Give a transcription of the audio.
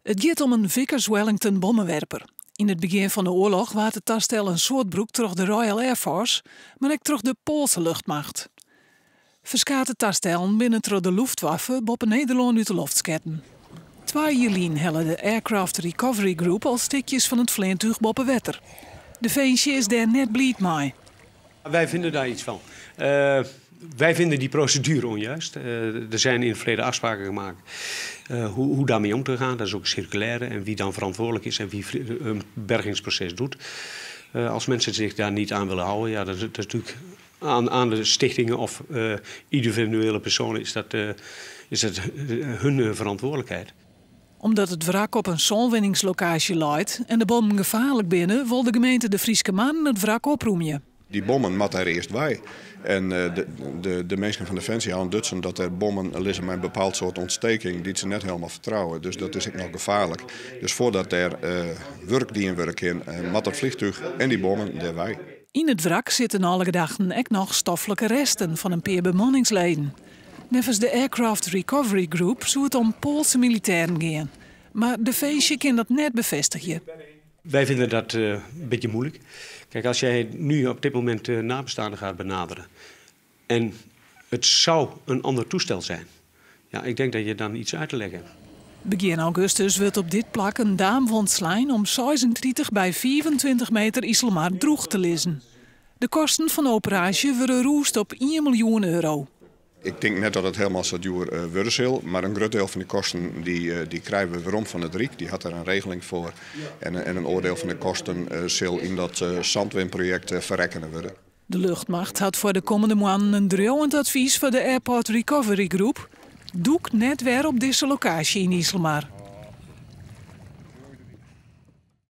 It giet om in Vickers Wellington bommewerper. Yn it begjin fan de oarloch waard it tastel in soad brûkt troch de Royal Air Force, mar ek troch de Poalske luchtmacht. Ferskate tastellen binne troch de Luftwaffe boppe Nederlân út de loft sketten. 2 jier lyn helle de Aircraft Recovery Group al stikjes fan it fleantúch boppe wetter. Definsje is dêr net bliid mei. Wij vinden daar iets van. Wij vinden die procedure onjuist. Er zijn in het verleden afspraken gemaakt hoe daarmee om te gaan. Dat is ook circulaire en wie dan verantwoordelijk is en wie een bergingsproces doet. Als mensen zich daar niet aan willen houden, ja, dat is natuurlijk aan de stichtingen of individuele personen is dat hun verantwoordelijkheid. Omdat it wrak op in sânwinningslokaasje leit en de bommen gefaarlik binne, wol de gemeente De Fryske Marren it wrak opromje. Dy bommen moatte der earst wei. En de minsken fan Definsje hawwe ûntdutsen dat der bommen lizze mei in bepaald soart ûntstekking dy't se net hielendal fertrouwe. Dus dat is ek noch gefaarlik. Dus foardat der wurk dien wurde kin, moat it fleantúch en dy bommen dêr wei. Yn it wrak sitte nei alle gedachten ek noch stoflike resten fan in pear bemanningsleden. Neffens de Aircraft Recovery Group soe it om Poalske militêren gean. Mar Definsje kin dat net befêstigje. Wij vinden dat een beetje moeilijk. Kijk, als jij nu op dit moment nabestaanden gaat benaderen en het zou een ander toestel zijn, ja, ik denk dat je dan iets uit te leggen hebt. Begjin augustus wurdt op dit plak in daamwand slein om 36 by 25 meter Iselmar drûch te lizzen. De kosten fan de operaasje wurde rûsd op 1 miljoen euro. Ik tink net dat it hielendal sa djoer wurde sil, mar in grut diel fan de kosten dy krije we werom fan it Ryk. Dy hat der in regeling foar. En in oar diel fan de kosten sil yn dat sânwinprojekt ferrekkene wurde. De luchtmacht hat foar de kommende moannen in driuwend advys foar de Airport Recovery Group. Dûk net wer op dizze lokaasje yn Iselmar.